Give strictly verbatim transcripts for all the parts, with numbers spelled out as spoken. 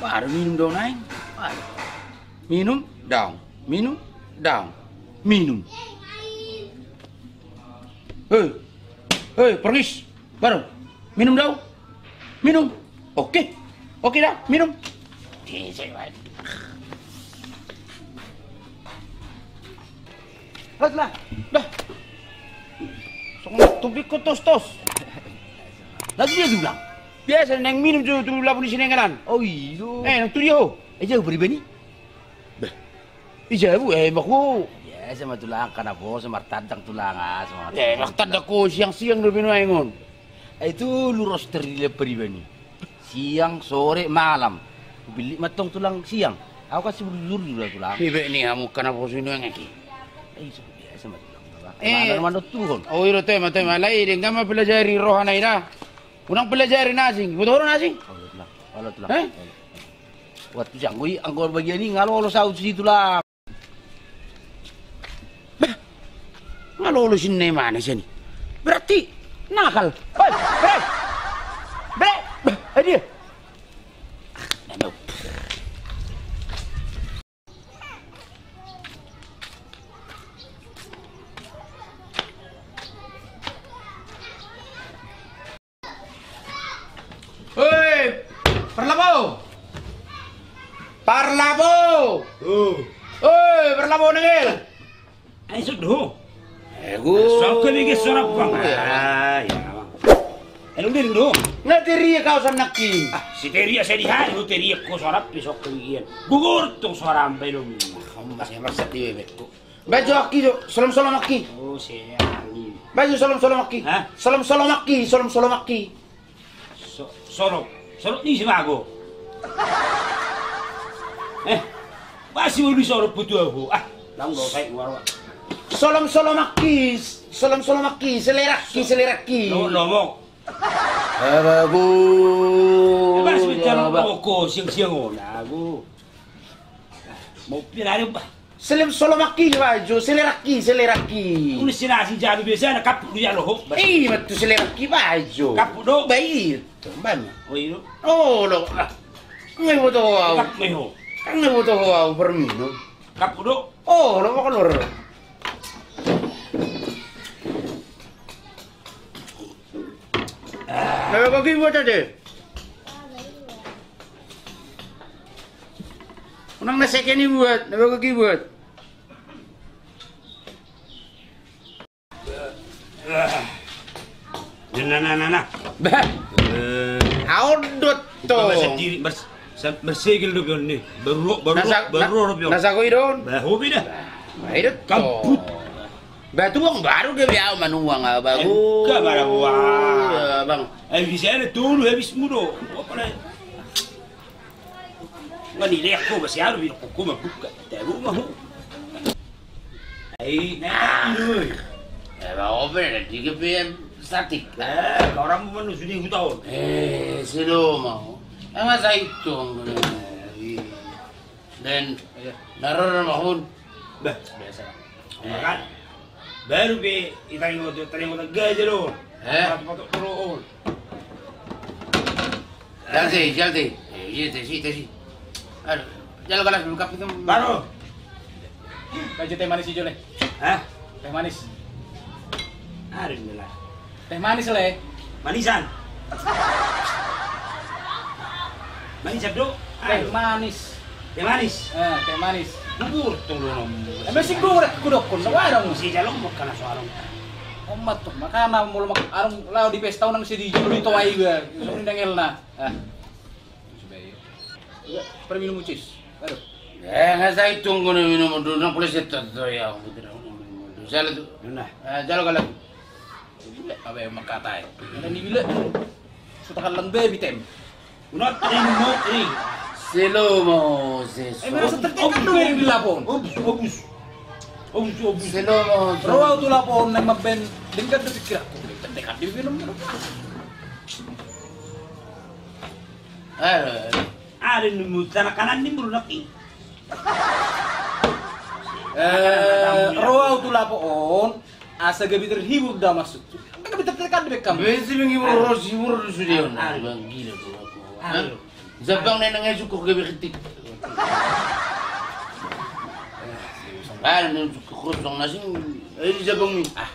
Aduh, minum dong, Nai. Aduh. Minum, dong. Minum, dong. Minum. Hei. Hei, pergis. Baru. Minum dong. Minum. Oke. Oke dah, minum. Las lah. Dah. Songon tubik ko tos-tos. Lagi dia tulang. Biasa nang minum tu, tu labu ni Sinengelan. Oh iyo. Eh, nang tu dia ho. Eh, jauh beri bani. Bah. Ija bu, eh, mak ho. Biasa ma tulang, kana boso martandang tulang, ah, sama. Eh, martandang ho siang-siang do binoai ngon. Eh, itu lu roster di leper bani. Siang, sore, malam. Billit mantong tulang siang. Au kan sibur-bur juga tulang. Bebek ni hamu kana boso ini yang aki. Eh, itu biasa ma tulang. Eh. Mana mana tuhon. Oh, iro tema tema lai dengan ma pelajari rohana ina. Unang pelajari na asing. Boto ho na asing. Olo tulang. Olo tulang. Eh? Olo. Buat tu siang, anggo bagian ini ngalo lo saut si tulang. Bah, nga lolos inna i mana sian i? Berarti nakal. Oi, bre! Bre! Bah, ai dia. Oi, parlabo! Parlabo! Oh. Oi, parlabo nengel! Ai, sudah. Eh, gue. Sok ke bikin suara bang. Iya. Ah, iya, bang. Eh, lu diri dong. Nggak teriak kau sana ki. Ah, si teriak saya di hari, lu teriak kau suara api sok ke bikin. Gugur tuh suara sampai dong. Kamu masih merasa di bebekku. Baju aki jo, solom-solom aki. Oh, siang. Baju solom-solom aki. Hah? Solom-solom aki, solom-solom aki. So-, solom. Solom ni si mago. Eh, masih mau di solom putu aku. Ah, lang do saya keluar. Solom-solom aki, solom-solom aki, seleraki, seleraki. Lo, lo mau. Abagu. Eh, masih bicara rokok siang-siang on, aku. Mau pindah, bah. Solom-solom aki baju, seleraki, seleraki. Udah si nasi jadu biasa, ada kapuk dia loho. Ih, betul seleraki baju. Kapuk do. Baik. Bang. Oh, iya. Oh, lo. Ah. Ngai boto au. Kapuk meho. Kan ngai boto au berminum. Kapuk do. Oh, lo makan lor. Nah, bagi buat aja. Unang na second i buat, na bago ki buat. Na, na, na, na. Bah. Eh. Audut to. Bahasa diri, bers-, sa-, bersegel do pion ni. Baru, baru, nasa, baru na-, do pion. Nasa ko idon. Bah, hobi dah. Bah, idon to. Kamput. Bah, tuang baru dia biau manuang, ah, baru. Enggak, baru buang. Iya, bang. Eh, di sana dulu habis mudo. Apa lah? Nga ni lek ko basi aru bino ko ma buka. Tabu ma ho. Ai, na ino. Eh, ba ope na tiga P M statik. Eh, kau orang mau manu sudah hutau. Eh, silo mau. Emang saya itu. Dan naror mahun. Bah, biasa. Makan. Baru pe itaringot, taringot gaja lo. Eh? Patok-patok toroon. Jalte, jalte. Eh, iya, tesi, tesi. Aduh, jalo galas dulu kapi kan. Baru. Gaja teh manis ijo le. Hah? Teh manis. Aduh, gila. Teh manis le. Manisan. Manisan do. Teh manis. Teh manis. Eh, teh manis. Bubur tong do nom. Emang si gue udah kudokon, no ada mu. Si jalong bukan suarong. Omat tuh, makana mulu mak arung lao di pesta unang si di julu di toai gue. Suri nengel na. Ah. Iya, perminum ucis. Aduh. Eh, nggak saya tunggu nih minum dulu, nang polisi tuh, tuh, ya, betul, minum dulu. Saya tuh. Nah. Eh, jalo galas. Apa yang mengkatai? Ada di bilik. Sudah halang baby tem. Not ring, not ring. Slow mo, sis. Eh, merasa tertekan tuh yang di lapon. Obus, obus. Obus, obus. Slow mo. Roa tu lapon, nama ben. Dengan tu pikir aku. Tertekan di film. Aduh. Ada nemu tanah kanan ni mulu nanti. Eh, roa tu lapon. Asa gabe terhibur da maksudku. Gabe tertekan di bekam. Besi menghibur, ros hibur di sudion. Bang gila tu aku. Hah? Jambang na nang ejukku gabe ketik. Ah, nang jukku kosong nasi. Eh, jambang ni. Ah.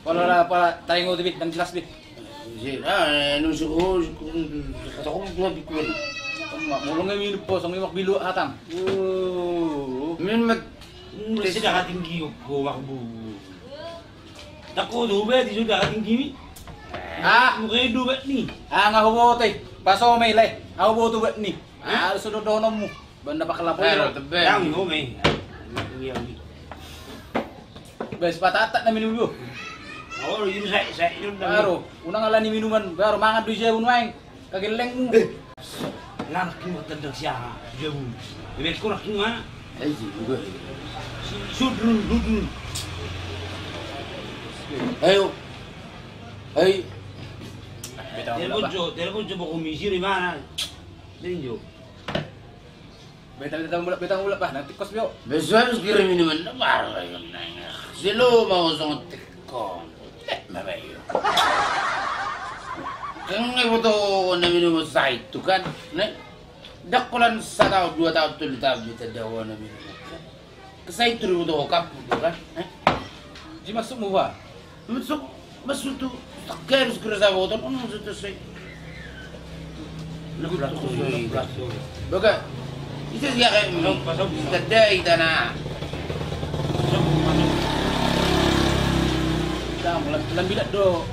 Pala, pala taringot be, ndang jelas be. Ah, nang jukku, jukku, kata ko dua bikun. Molo nge minum po, songon i mak bilu hatam. Oh. Minum mat. Sudah katinggi ko mak bu. Tako tu be di sudah katinggi mi. Ah, mungkin dua ni. Ah, nga huboto i. Paso me le. Nga huboto be ni. Ah, sudah dohononmu. Banda pakalapoi. Ero tebe. Yang ho me. Bes patatak na minum dulu. Oh, ini saya saya ini udah. Baru, unang alani minuman, baru mangan dulu jabu nuaeng. Kagellengmu. Eh. Lanak ki ma tendang siaha, jabu. Bebek ko lanak ki ma. Ayo, juga. Sudrun, sudrun. Ayo. Ayo. Telepon jo, telepon jo komisi di mana? Tinjo. Beta, beta mulak, beta mulak bah, nanti kos bio. Besok harus kirim minuman lebar lagi nanya. Silo mau songot tikon. Lek mabayo. Kan ngai foto na minuman sai tu kan, ne? Dak kolan sataon, dua taon, tolu taon beta dawa na minuman. Kesai tu foto kap tu kan, ne? Ji masuk mua. Masuk, masuk tu. Takke harus kira sa botol, ono masuk tu sai. Baga. Ise sia kayak ini. Tadai tanah. Lam bilat do.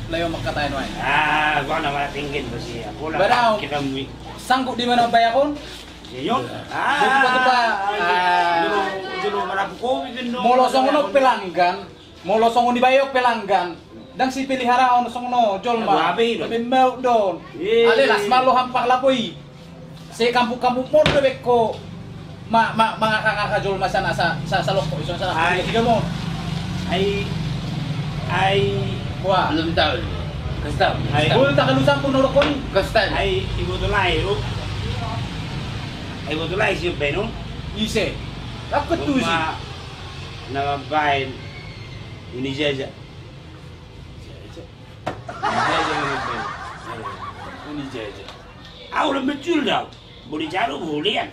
Layo makatain wae. Ah, gua nama tinggi tu sia. Barang. Sanggup di mana bayakon? Iya. Ah. Molo songon on pelanggan. Molo songon i bayo pelanggan, ndang sipeliharaon songon on jolma. Abe i do. Abe mau don. Ale las malo hampak lapoi. Se kampung-kampung mon do beko. Ma ma mangaka-ngaka jolma sana sa sa saloko iso sana. Ai. Tiga mon. Ai. Ai. Wah. Belum tahu. Kasih tahu. Ai. Bol tak lu sampun nolok koni. Kasih tahu. Ai ibu tu lai ru. Ai ibu tu lai siap beno. Ise. Aku tu si. Na mambaen. Uni jaja. Jaja. Uni jaja na mambaen. Uni jaja. Au na mecul dau. Boli jaru bolian.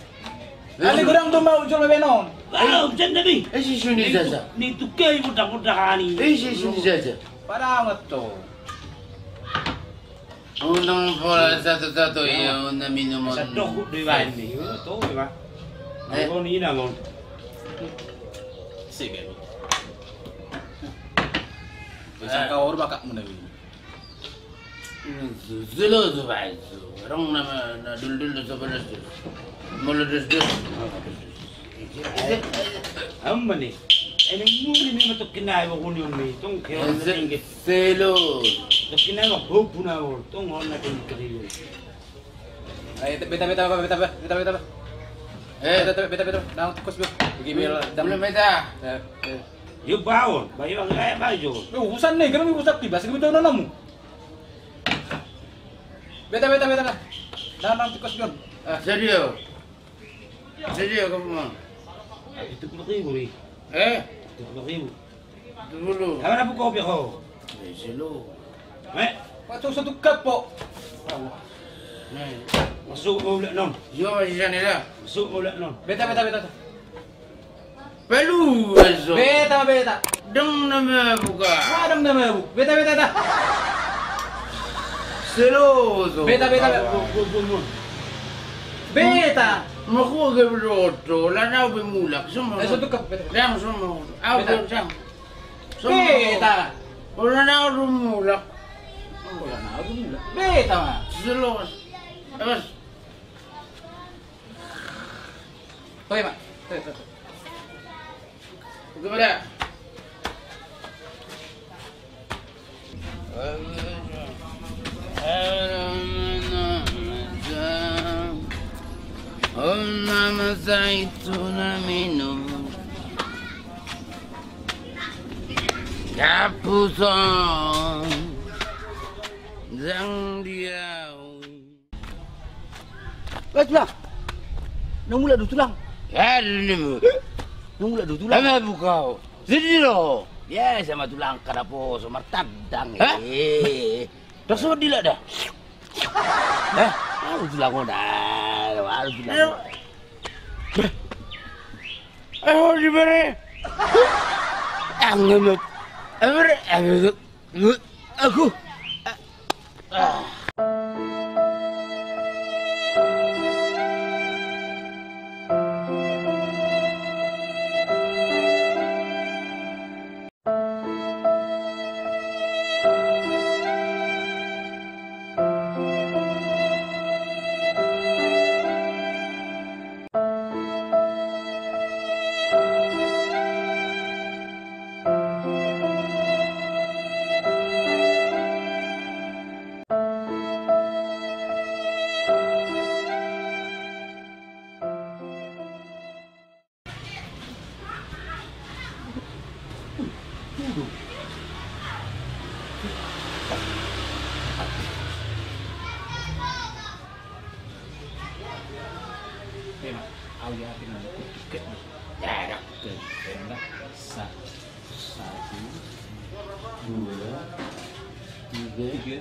Ale godang do mau jolo benon. Au janda bi. Eh si uni jaja. Ni tuke i budak-budak ani. Eh si uni jaja. Pada amat to. Unang pola satu-satu ya, unang minuman. Sadok di bahan ni. Tuh ya. Nang kau ni nang kau. Sega. Bisa kau rumah kak mana ni? Zelo tu baik tu. Orang nama na dul-dul tu sebelas tu. Molo dus-dus. Amma ni. Ini muli ni matuk kinai bakuni on ni. Tong kira na tinggi. Selo. Tok kinai bak bau puna bol. Tong on na tinggi kiri. Ayo beta beta beta beta beta beta. Eh beta beta beta. Nang tikus beta. Belum beta. Yo baon. Bayo ang kaya bayo. Yo usan ni kami usak di bas kami tahu nanamu. Beta beta beta. Nang nang tikus John. Jadi yo. Jadi ya kamu mah. Itu puluh ribu nih. Eh? Itu puluh ribu. Itu dulu. Apa nak buka kopi kau? Eh, selo. Eh? Masuk satu cup po. Nih. Masuk mau udah non. Yo masih sana dah. Masuk mau udah non. Beta beta beta. Palu aso. Beta beta. Dang nama buka. Dang nama buka. Beta beta dah. Selo so. Beta beta. Beta. Mako ge broto, lana be mulak semua. Eh, satu cup, beta. Dang semua. Au beta. Dang. Beta. Lana au be mulak. Lana au be mulak. Beta ma. Selo. Terus. Toi ma. Toi toi. Oke pada. Om nama saitu na minum. Kapuson. Jang diau. Eh tulang. Nang mulak do tulang. Ya dulu. Nang mulak do tulang. Ama bukau. Sini lo. Ya sama tulang kada poso martandang. Hah? Eh. Dah so dilak dah. Hah? Ulang udah, harus ulang. Ayo, di mana? Angin. Angin. Angin. Aku. Tena, au ya, tena, tiket. Ya, ya. Tena, sa-, satu, dua, tiga. Tiga.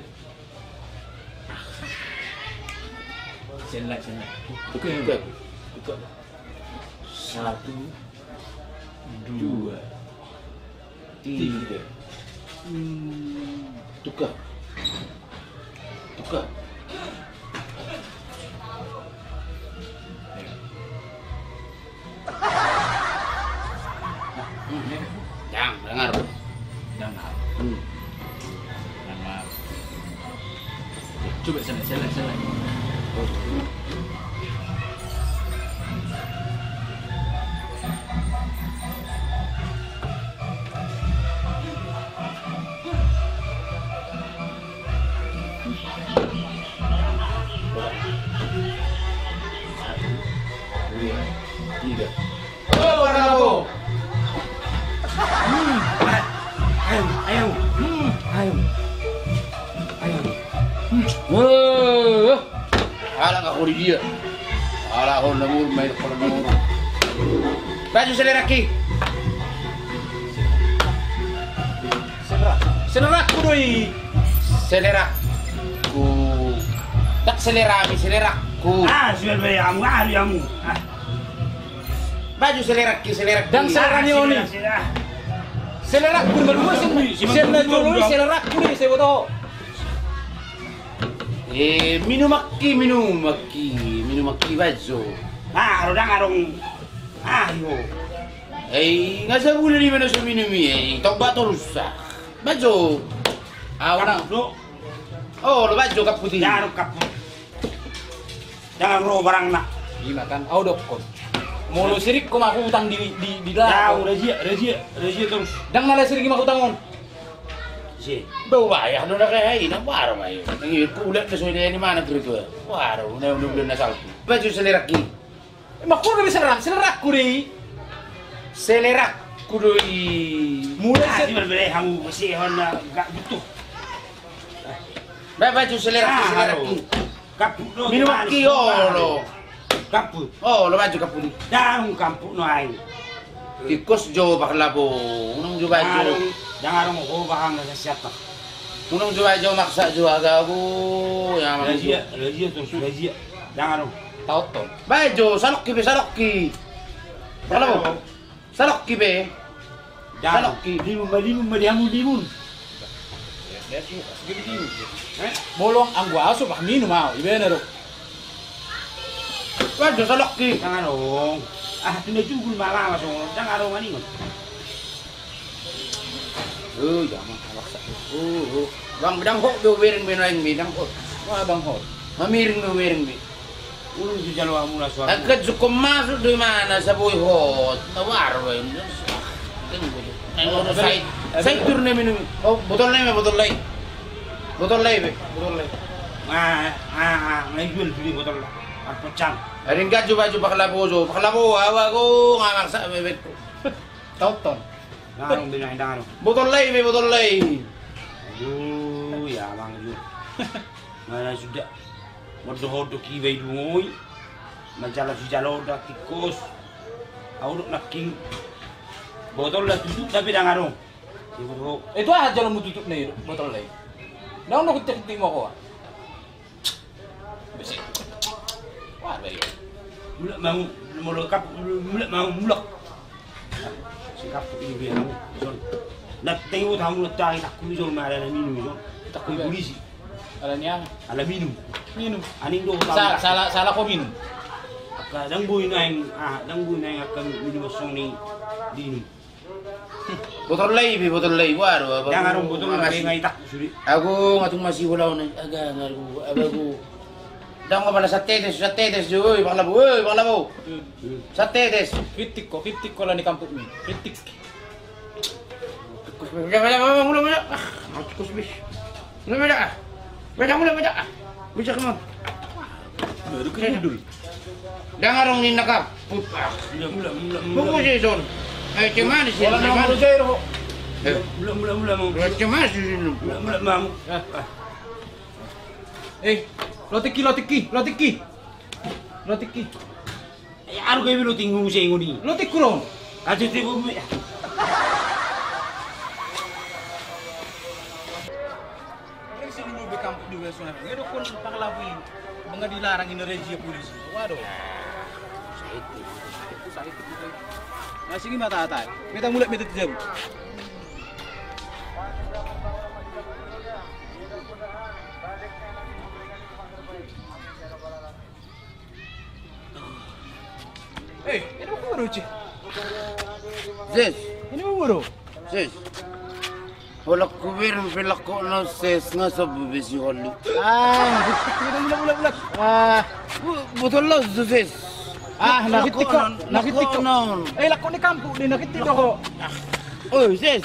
Sella, sella. Tiket. Tiket. Satu, dua, tiga. Hmm. Tukar. Tukar. Jang, dengar. Dengar. Hmm. Dengar. Coba, sini, sini, sini. Satu, dua, tiga. Oh, Prabowo. Hmm. Ayo, ayo. Hmm. Ayo. Ayo. Hmm. Wah. Ala nga hori dia. Ala hon na mur mai hon na mur. Baju selerakki. Selerak. Selerakku do i. Selerakku. Tak selerami, selerakku. Ah, sudah bae amu, ah, amu. Ah. Baju selerakki, selerakki. Dang selerani on i. Selerakku, baru gua sen, sen na jolo i selerakku do i, sebo to. Eh, minumakki, minumakki, minumakki baju. Ah, ro dang adong. Ah, iyo. Eh, nga sabule di mana so minum i, eh, toba torus sa. Baju. Au na. Kaput do. Oh, lo baju kaput i. Dang kaput. Dang ro barangna. Ima kan, au dokkon. Molo sirik ko ma hutang di, di, di la. Dang, razia, razia, razia torus. Dang na la sirik i ma hutang on. Si. Bau bayah do na kayak ini, baru ayo. Ini kulit na sudah di mana tu itu. Baru na udah bulan na salpu. Baju selerakki. Emang kau lebih selerak, selerakku do i. Selerakku do i. Mulai. Ah, se- di mana beli hamu besi hon na gak butuh. Ba, baju selerakki, ah, selerakki. Kaput do. Minumakki, olo. Kaput. Olo, baju kaput i. Dang kaput no ai. Tikus jo paklapo. Unang jo baju. Dang adong, dang adong ho bahang na siap. Unang jo baju maksa jo aga, bo. Ya, mang jo. Razia, razia torus, razia. Dang adong. Taoton. Baju, salokki be, salokki. Paklapo. Salokki be. Salokki. Limun ma, limun ma di hamu, limun. Molo anggo asu bah minum au, ibana do. Waduh, salokki. Dang adong. Ah, tu na jugul ma lama songon, dang adong maningon. Oh, iya, mang, halak sa-, oh, oh. Bang, dang hot do bereng be naeng be, dang hot. Wah, dang hot. Mamiring do bereng be. Ulu tu jalo hamu na suara. Angkat jukon masuk di mana saboi hot. Na baru, eh. Sai, sai tur na minum. Oh, botol lai, botol lai. Botol lai be, botol lai. Ah, ah, ah, na jual beli botol lai. Arpocan. Ada yang gaju baju paklapo jo, paklapo, awa ko, nga maksa bebek. Taoton. Dang adong be, dang adong. Botol lai be, botol lai. Aduh, ya mang jo. Mana sudah. Modok-odok iba i dungo i. Manjalo sijalo da tikus. Au dok nangkin. Botol da tutup tapi dang adong. Itu aha jalo mu tutup na i botol lai. Dang adong ketik-ketik mau koa. Besi. Mulak ma hamu, molo kampung, mulak ma hamu, mulak. Sikampung i be hamu, ison. Na tahu hamu na tahu, takkui ison ma ala na minum ison. Takkui polisi. Ala ni aha? Ala minum. Minum. Aning do. Sala, sala, sala ho minum. Angka ndang boi naeng, ah, ndang boi naeng angka minum songon i diinum. Botol lai be, botol lai, waduh, abagu. Ndang adong botol lai, ngai takkui sude. Ago nga tung masihol au nai, aga nga ago, abagu. Ndang, apala satetes, satetes, oi, Pak Labu, oi, Pak Labu. Hmm. Satetes. Kritik ho, kritik ho ala ni kampung i. Kritik. Tikus, meda, meda, meda, meda, meda. Ah, tikus bis. Meda, meda, ah. Meda, meda, meda, ah. Bisa kemon. Baru ke dulu. Ndang adong ninna kampung. Ah. Meda, meda, meda, meda. Buku sison. Eh, cemani sison. Meda, meda, meda, meda. Eh, cemani sison. Meda, meda, meda. Eh, lotik i, lotik i, lotik i. Lotik i. Eh, aru gabe lotik muse ngoni. Lotik ku ro. Aja te bu. Resi lu be kampung di West Nile. Ngedo kon Pak Labu i. Manga dilarang ini razia polisi. Waduh. Sakit. Sakit. Masih mata-mata. Meta mulak, meta tijabu. Eh, ini apa baru, Ci? Ses. Ini apa baru? Ses. Holan hubereng pe lakkona, ses, nga so be sihol i. Ah, bulat, bulat, bulat. Ah. Bo-, botol laut do, ses. Ah, na kritik ho, na kritik ho. Eh, lakkon ni kampung ni, na kritik do ho. Oi, ses.